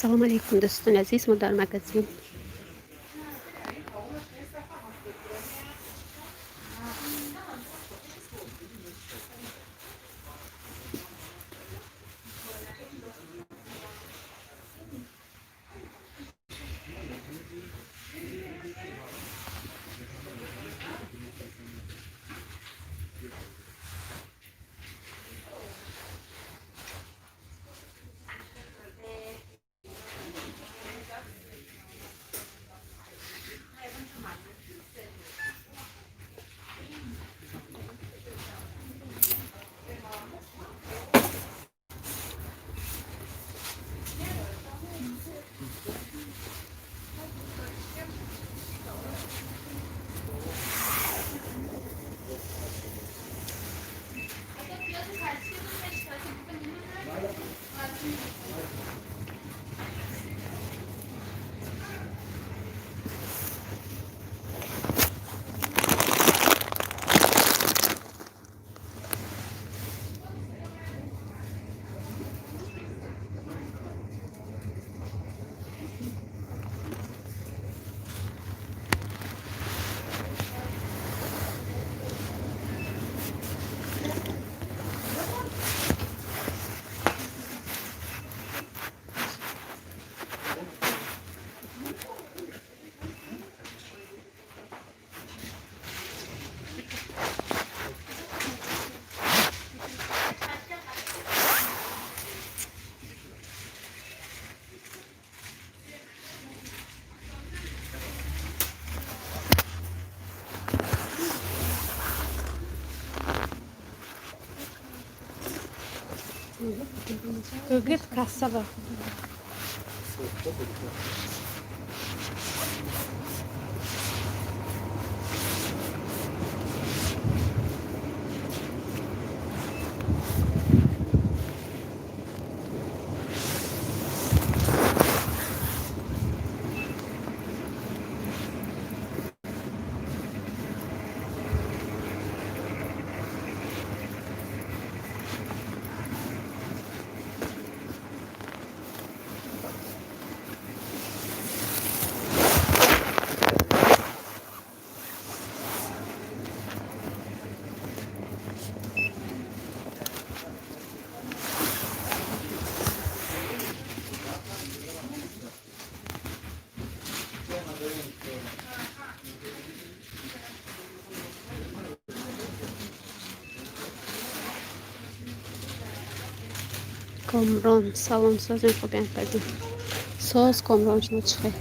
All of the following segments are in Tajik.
Ассалому алайкум, дӯстони азиз. Мо дар магазин. Гугирт кассаба. Комрон, салом, созем, хубем, кардем. Соз, Комрон, шумо чӣ хел?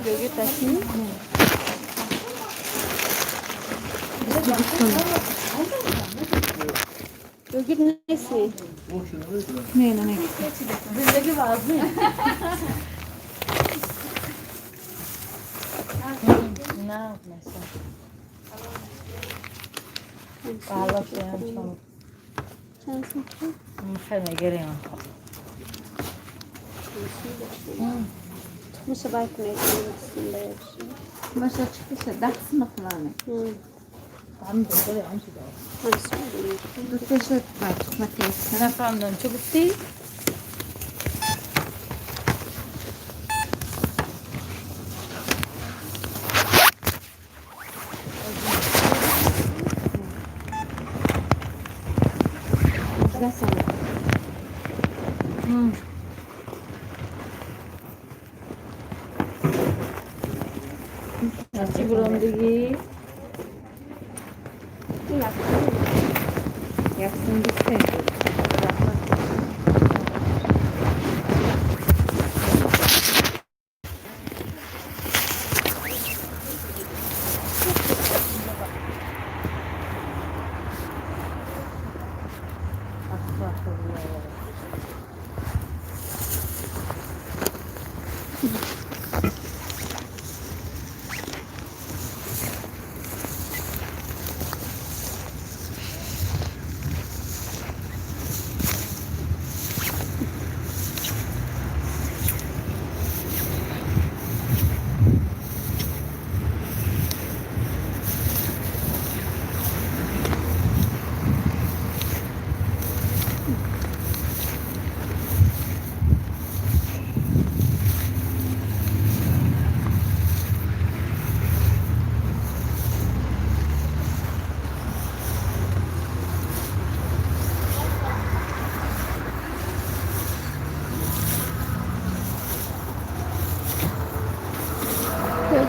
Гугирт астми? Гугирт нестми? Не, не, не. Чанд сум? Тухмаша бай кунед. Маша чӣ 10 сум қилами. Дуташа бай тухма тез. Нафаҳмидам, чӣ гуфтӣ? 10 сомон. Чӣ бурондагӣ? 123.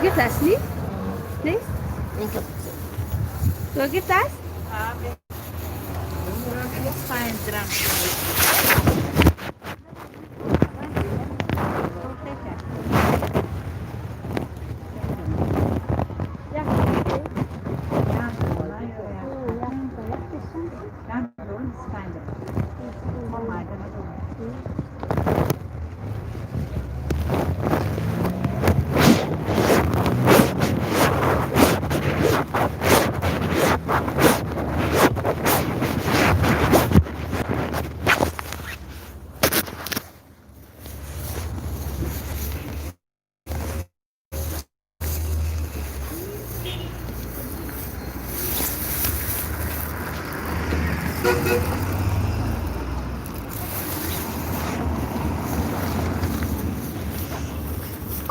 Gibt das nicht? Nicht? So gibt das?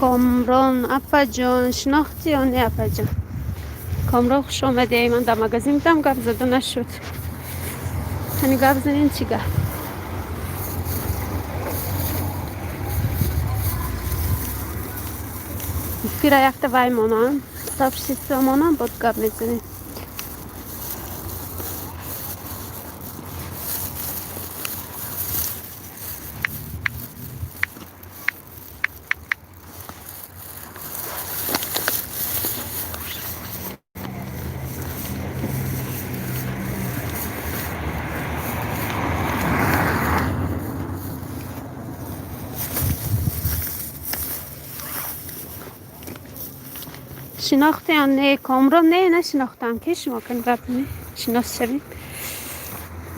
Комрон апаҷон, шинохтӣ ё не, апаҷон? Комрон, хуш омадӣ. Ман дар магазин будам, гап зада нашуд. Ҳани, гап занем, чӣ гап? Фира якта вай монам, сообщество монам, бод гап мезанем. Шинохте ё не, Комрон? Не, нашинохтам. Ки шумо кани, гап не, шинос шавем.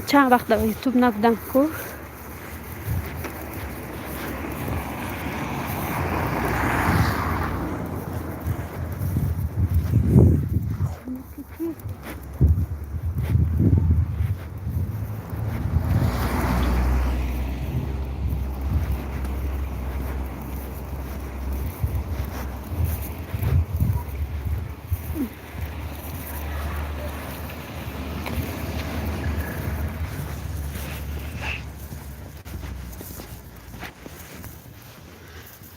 Чанд вақт дар Ютуб набудам ку.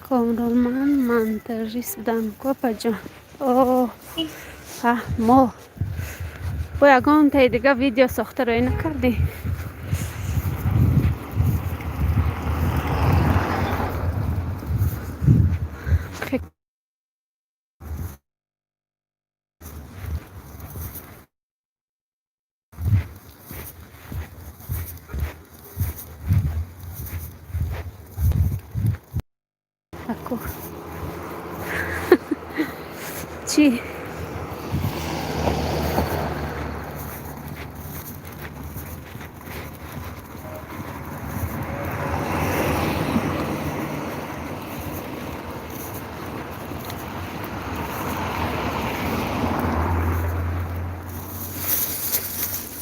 Комрон, ман монтажист будам ку, апаҷон. О, фаҳмо. Бо ягон таи дига видео сохта рӯй накардӣ? Аку чӣ?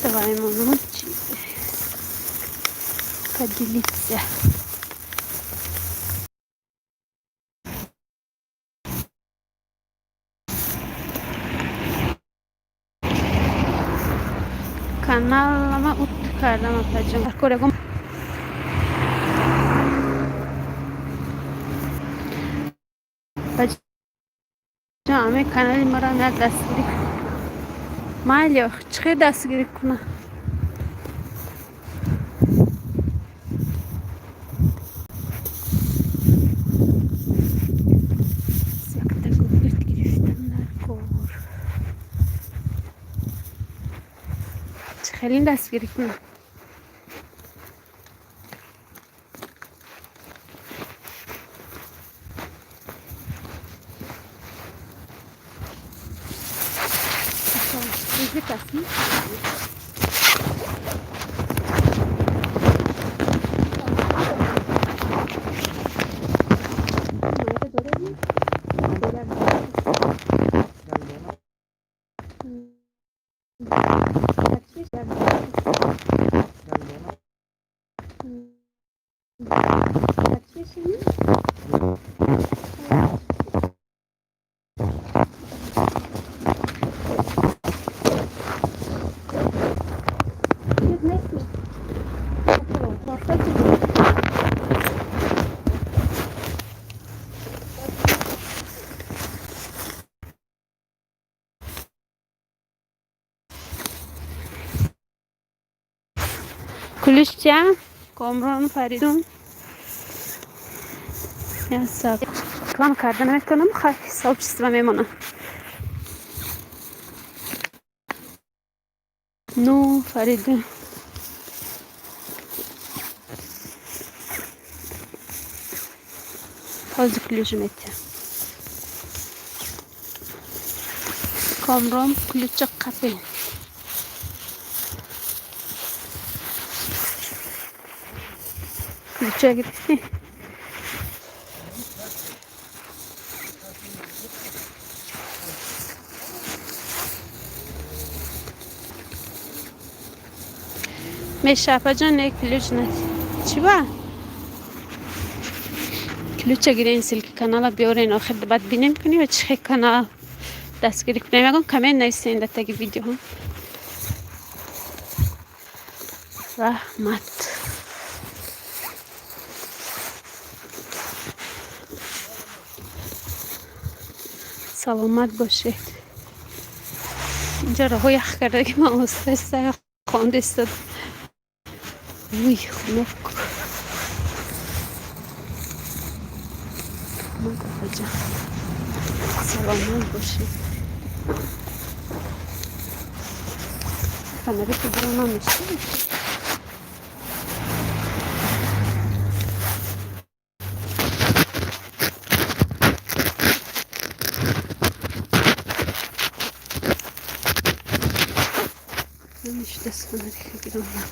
Давай, монам чӣ, поделиться. Каналама ут кардам, апаҷон. Кор ягон апаҷон, ами канали маро як дастгирӣ. Майли, чӣ хел дастгирӣ кунам? Якта гугирд гирифтам дар кор. Чӣ хелин дастгирӣ кунам? Язык аст? Ключ Комрон, Фаридун. Реклама карда наметавонам, хай, сообщество мемонам. Ну, Фаридун. Ҳозир ключ метиҳам. Комрон, ключа қапен. Ключа гирифтӣ? Меша, апаҷон, не, ключ нати. Чӣ ба? Ключа гирен, ссылки канала биёрен, охир баъд бинем кунӣ ва чӣ хел канал дастгирӣ кунем. Ягон коммент нависен дар таги видеоҳо. Раҳмат. Саломат бошед. Инҷа роҳо ях карда, ки ман оста хонда истодам. Вуй, хунук. Апаҷон. Саломат бошед. Фонарика гирон намешавад? Намешудааст фонарика гиронам.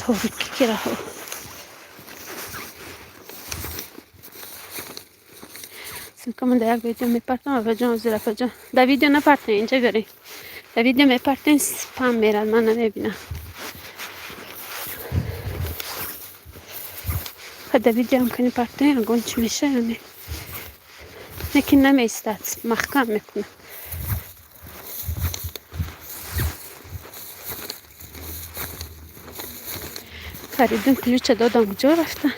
Торики ки раҳо. Ссылка ман дар як видео мепартам, апаҷон, ҳозир, апаҷон. Дар видео напартем, инҷа биёрем. Дар видео мепартем, спам мерад, ман намебинам. Дар видеоам кани партем, ягон чӣ меша ё не? Лекин намеистад, маҳкам мекунад. Фаридун, ключа додам, куҷо рафта?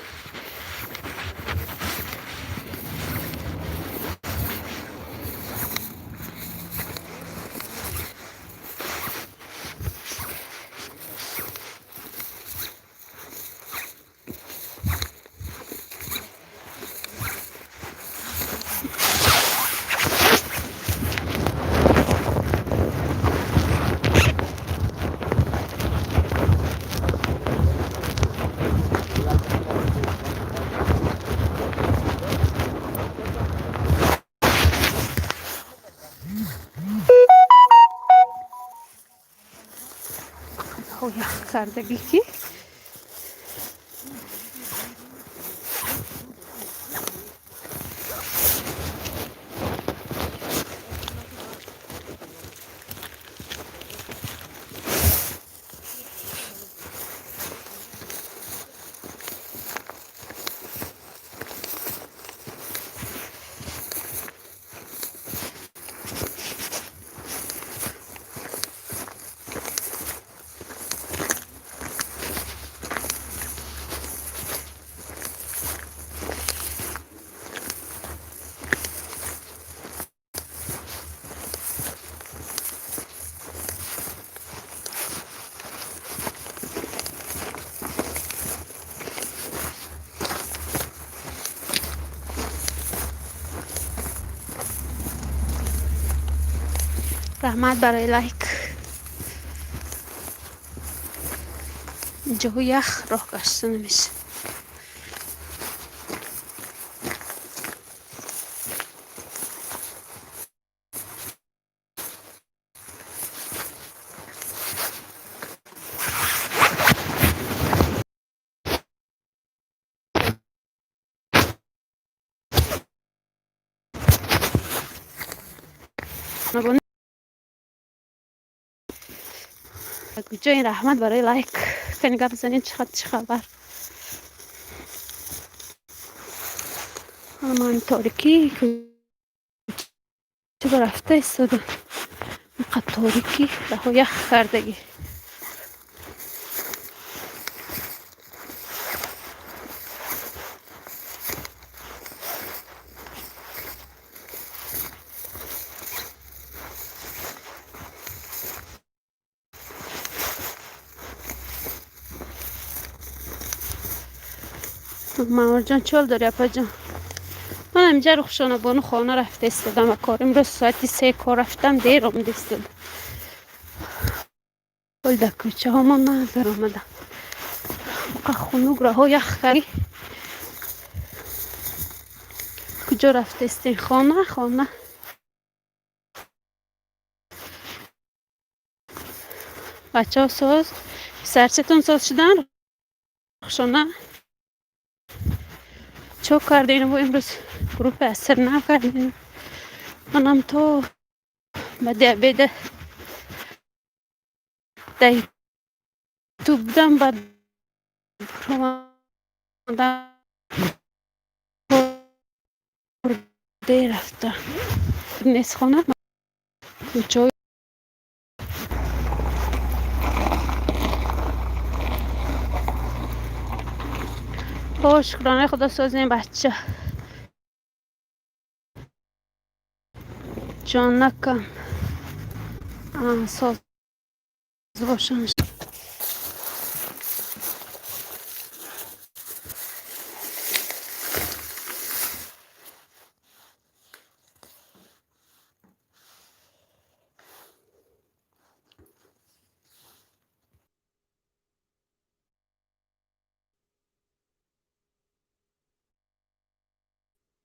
Ях кардагӣ ки. Раҳмат барои лайк. Инҷоҳо ях, роҳ гашта намеша. Куҷо ин? Раҳмат барои лайк. Кани гап занед, чӣ хабар? Ман торикӣ куҷо рафта истодам? Инқадр торикӣ, раҳо ях кардагӣ. Мамурҷон, чол дори, апаҷон? Ман ҳаминҷа, Рухшона бону, хона рафта истодам ва кор. Имрӯз соати 3 кор рафтам, дер омада истодам. Ҳол дар кӯчаҳо мо надаромадам. Хунук, раҳо ях карди. Куҷо рафта истем? Хона, хона. Бачаҳо соз, писарчатон соз шудан, Рухшона? Чо кардем имрӯз? Группа аср нав кардем. Манам то баъди обеда дар ютуб будам, баъд омадам, дер рафта нест хона, кӯчаҳо. О, шукронаи Худо, созем, бача ҷонакам, соз бошанд.